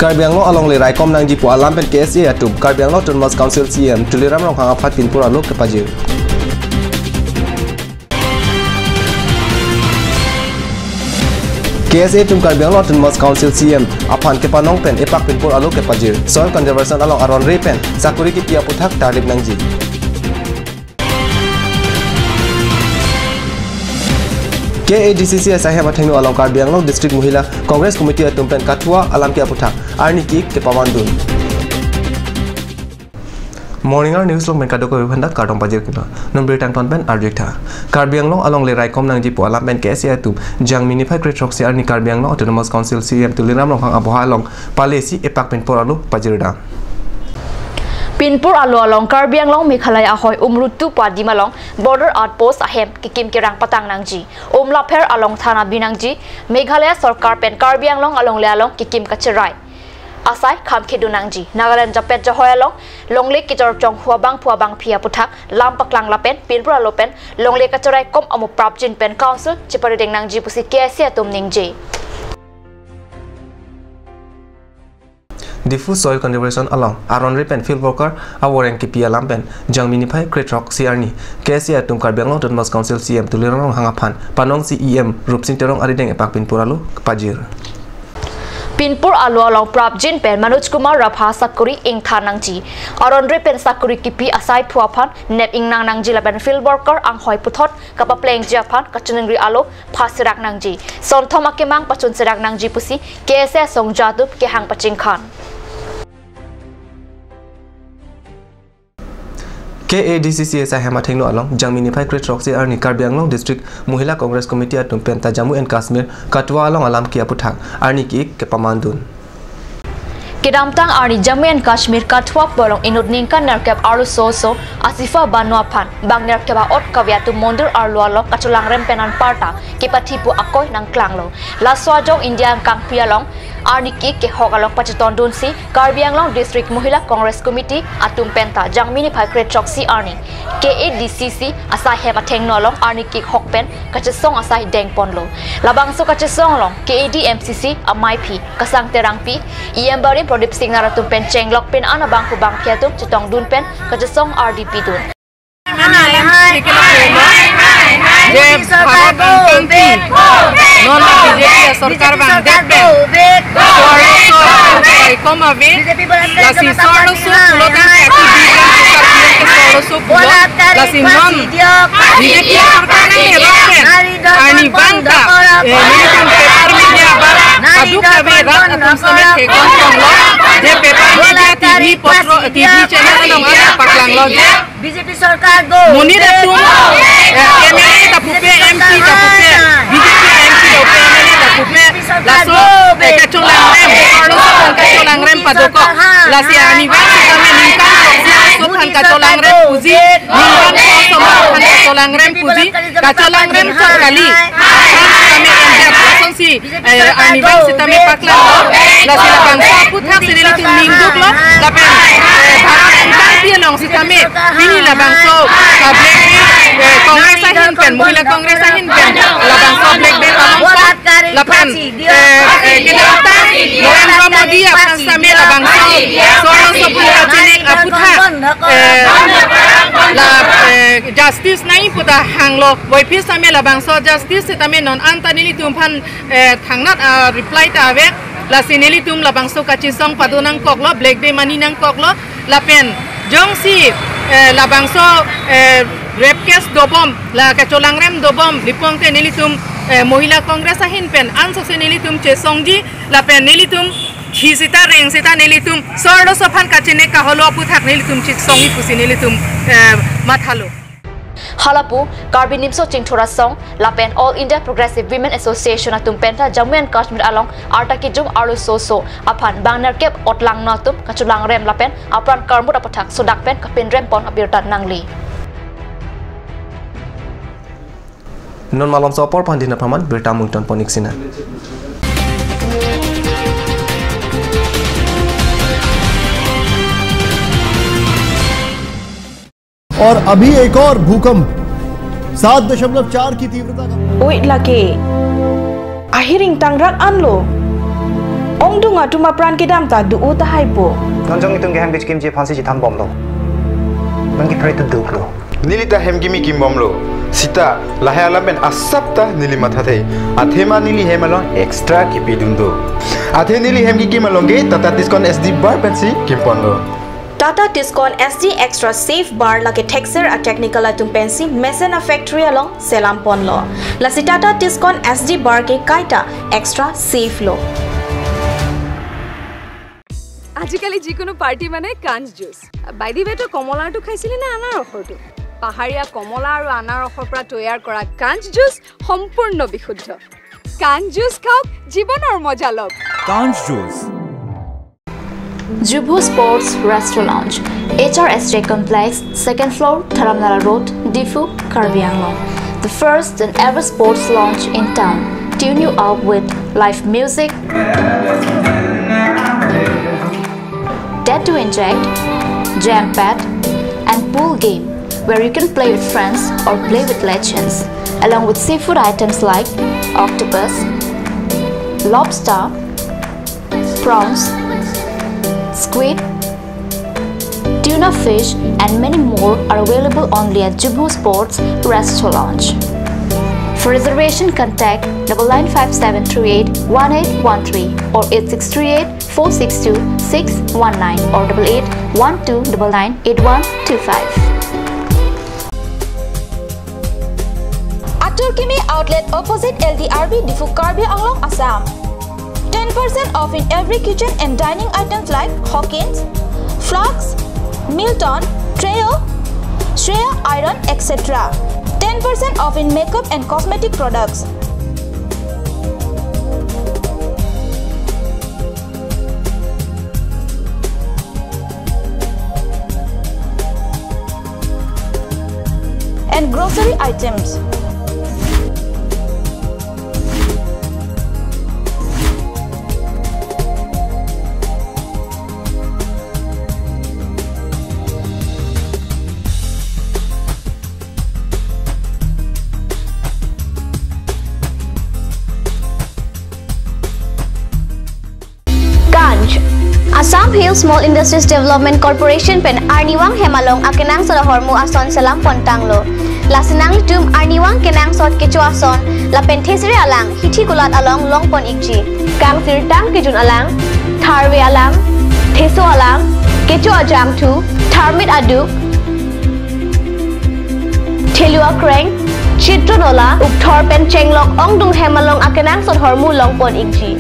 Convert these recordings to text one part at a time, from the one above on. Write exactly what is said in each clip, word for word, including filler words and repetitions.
Karbi Anglong alongle raikom nangji pu alam pen K S A atum Karbi Anglong Autonomous Council C E M Tuliram Ronghang aphan pinpur alo kepajir. K S A atum Karbi Anglong Autonomous Council C E M aphan kepanong pen epak pinpur alo kepajir. Soil conservation along aron re pen sakuri kipi aputhak tarlip nangji. K A D C C asai hem athengno along Karbi Anglong District Mohila Congress Committee atum pen kathua alam ke aputhak arni ki-ik kepamandun. Morning Hour News along pen kadokave aphanta kardom pajir kilo. Non birta angton pen arju-ik tha. Karbi Anglong alongle raikom nangji pu alam pen K S A atum Jangmi niphai kre-throksi arni Karbi Anglong Autonomous Council C E M Tuliram Ronghang aboha along palesi epak pinpur alo pajirdam. Pinpur alo along Karbi Anglong Meghalaya ahoi Umrutu pu adim along border outpost ahem kekim kerang patang nangji. Umlapher along thana bi nangji. Meghalaya sorkar pen Karbi Anglong alongle along kekim kacherai asai kham khedun nangji. Nagaland japet jahoi along longle kejor chonghu abangphu abangphi aputhak lam paklang lapen pinpur alo pen longle kacherai kom amo prapjin pen council cheparideng nangji pusi K S A atum ningje. Diphu soil conservation along aron re pen field worker avoreng kipi alam pen Jangmi niphai kre-throksi arni K S A atum Karbi Anglong Autonomous Council C E M Tuliram Ronghang aphan panong si E M Rupsing Terong arideng epak pinpur alo pajir. Pinpur alo along prapjin pen Manoj Kumar Rabha sakuri ingthan nangji. Aron re pen sakuri kipi asai phu aphan nep ingnang nangji lapen field worker anghoi puthot kapaplengji aphan kachiningri alo phasirak nangji. Sonthom akemang pachunsirak nangji pusi K S A songja atum kehang pachingkhan. K A D C C asai hem athengno along Jangmi niphai kre-throksi arni Karbi Anglong District Mohila Congress Committee atum penta Jammu and Kashmir kathua along alam ke aputhak arni ki-ik kepamandun. Kedamtang arni Jammu and Kashmir kathua pu along inut ningkan nerkep arloso oso Asifa Banu aphan bang nerkep a-ot kave atum mondir arlo along kacholangrem pen anparta kepathi pu akoi nangklanglo. Laso ajok India angkangpi along arni ki-ik kehok along pachetondunsi Karbi Anglong District Mohila Congress Committee atum penta Jangmi niphai kre-throksi arni K A D C C asai hem athengno along arni ki-ik hok pen kachesong asai dengponlo. Labangso kachesong along K A D M C C amaiphi Kasang Terangpi, E M barim Pradip Singnar atum pen chenglok pen an abangphu bangphi atum chetongdun pen kachesong ardi pidun. Mane alam thekelo, je Bharat angkangpi non la B J P sorkar vangdet pen sorloso raikom ave, lasi sorloso pulote ati bilang ke sorloso pulo, lasi non B J P sorkar nangnerok pen arnivang ta, eh, nelitum paper media abang kadokave rat atum sitame theklong longlo, je paper media, T V potro, T V channel along an paklanglo je B J P sorkar go. Monit atum, eh, M L A ta pupe, M P ta pupe, B J P M P ta pupe, M L A ta pupe. Laso, eh, kacholangrem, arloso aphan kacholangrem padokok. Lasi arnivang sitame ningkan throksi arloso aphan kacholangrem puji, ningkan throksi arloso aphan kacholangrem puji, kacholangrem chot kali. Sitame endet, lasonsi eh, arnivang sitame paklanglo, lasi labangso aputhak si nelitum ningduklo, lapen, eh, Bharat angkangpi along sitame pini labangso, eh, Black Day, eh, Congress ahin pen, Mohila Congress ahin pen labangso Black Day palongpo, lapen, eh, eh, kedamtang Narendra Modi aphan sitame labangso sorloso aphan kachini aputhak, eh, la, eh, justice nangji pu ta hanglo, puvoiphit sitame labangso justice sitame non anta nelitum aphan eh, thangnat, ah, reply ta ave, lasi nelitum labangso kachesong pado nangkoklo, Black Day mani nangkoklo, lapen jongsi, eh, labangso, eh, rape case dobom, la kacholangrem dobom, lipong te nelitum, eh, Mohila Congress ahin pen ansose nelitum chesongji, lapen nelitum khi sita reng sita nelitum sorloso aphan kachini kaholo aputhak nelitum chesongji pusi nelitum, eh, mathalo. Halapu, Karbi Nimso Chingthur Asong, lapen All India Progressive Women Association atum penta Jammu and Kashmir along arta kejum arloso oso aphan bang nerkep otlangno atum kacholangrem lapen apran karmut aputhak sodak pen kapinrempon abirta nangli. Non malomso apor pandina praman birta mungton ponik sina. और अभी एक और भूकंप सात दशमलव चार की तीव्रता का। Oi lake. Ahiring tangrak anlo. Ongdung atum apran kedam ta do-o tahai po. Non jong itum ke hem kechekimji aphansi chethan bomlo. Non ke pray to do lo. Neli ta hem kimi kim bomlo. Seta lahai alam pen asap ta neli mathathe. Athema neli hem along extra kipidun do. Athe neli hem kikim along ke Tata Tiscon S D bar pensi kimponlo. Tata Tiscon S D Extra Safe Bar lake thekser a-technical atum pensi mesen a-factory along selam ponlo. Lasi Tata Tiscon S D bar ke kaita extra safe lo. আজিকালি যিকোনো পাৰ্টি মানে কাঞ্চ juice. By the ৱে, তই কমলাৰটো খাইছিলি নে আনাৰসৰটো? পাহাৰীয়া কমলা আৰু আনাৰসৰ পৰা তৈয়াৰ কৰা কাঞ্চ জুচ সম্পূৰ্ণ বিশুদ্ধ। কাঞ্চ জুচ খাওক, জীৱনৰ মজা লওক। Kanch Juice. Jubho Sports Restaurant, H R S J Complex, second floor, Dharamnala Road, Diphu, Karbi Anglong. The first and ever sports lounge in town. Tune you up with live music, dead to inject, jam pad, and pool game, where you can play with friends or play with legends, along with seafood items like octopus, lobster, prawns, squid, tuna fish, and many more are available only at Jubho Sports Restaurant. For reservation, contact double nine five seven three eight one eight one three or eight six three eight four six two six one nine or double eight one two double nine eight one two five. Atur Kimi Outlet, opposite L D R B, Diphu, Karbi Anglong, Assam. Ten percent off in every kitchen and dining items like Hawkins, Flask, Milton, Trio, Shreya Iron, et cetera. Ten percent off in makeup and cosmetic products. And grocery items. Kanch, Assam Hill Small Industries Development Corporation pen arnivang hem along akenangsot ahormu ason selam pontanglo. Lasi nanglitum arnivang kenangsot kecho ason lapen thesere alang hithi kulat along longpon ikji. Kangsirtang kejun alang, tharve alang, theso alang, kecho ajangthu, tharmit aduk, thelu akreng, chitron ola, ukthor pen chenglok ongdung hem along akenangsot ahormu longpon ikji.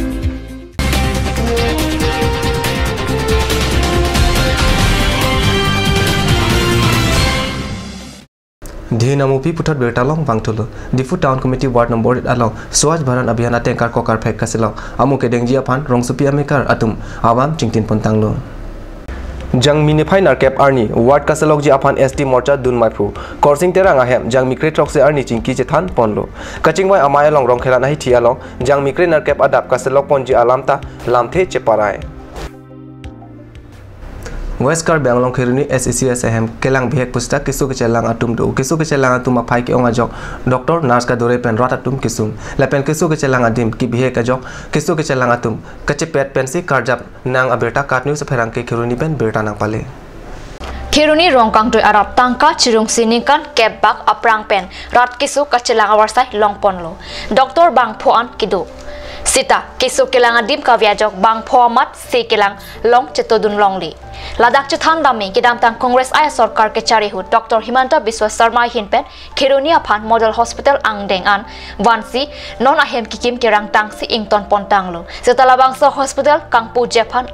Dhin amupi puthot birta along vangthulo. Diphu Town Committee Ward number eight along Swachh Bharat Abhiyan atengkar kokar phek kaselok amu kedengji aphan rongsopi amekar atum avam chingtin pontanglo. Jangmi niphai nerkep arni ward kaselokji aphan S T Morcha dunmaiphu Korsing Terang ahem jangmi kre throksi arni chingki chethan ponlo. Kachingvai amei along Rongkhelan ahithi along jangmi kre nerkep adap kaselok ponji alam ta lamthe cheparai. West Karbi Anglong Kheroni S E C S ahem kelang bihek pusita keso kechelang atum do. Keso kechelang atum aphai ke-ong ajok doctor, nurse kadure pen rat atum kesung. Lapen keso kechelang adim kebihek ajok keso kechelang atum kachepet pensi karjap nang abirta KAT News apherangke Kheroni pen birta nangpale. Kheroni Rongkangtui arap tangka chirungsi ningkan kepbak aphrang pen rat keso kachelang avarsai longponlo. Doctor bangpho an kedo. Seta keso kelang adim kave ajok bangpho amat se kelang long chetodun longle. Ladak chethan dame kedamtang Congress asorkar kechari ahut Doctor Himanta Biswa Sarma ahin pen Kheroni aphan Model Hospital angdeng an vansi non ahem kekim kerangtangsi ington pontanglo. Seta labangso hospital kangpuji aphan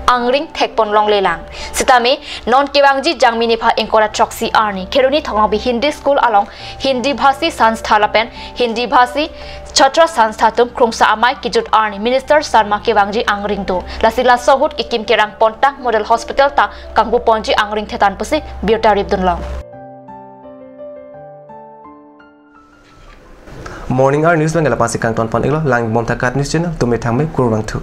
angring thekpon longlelang. Sitame non kevangji jangmi niphai ingkoi ra throksi arni Kheroni Thoknokbi Hindi School along Hindi Bhasi Sanstha lapen Hindi Bhasi Chhatra Sanstha atum krungsa amei kejut arni Minister Sarma kevangji angring do. Lasi laso ahut kekim kerang pontang Model Hospital ta kangpuponji angring thetan pusi birta ripdunlong. Morning Hour News abang ke la-ansi kangton pon iklo, lang bomtha KAT News channel, tumit thangme kurvangthu.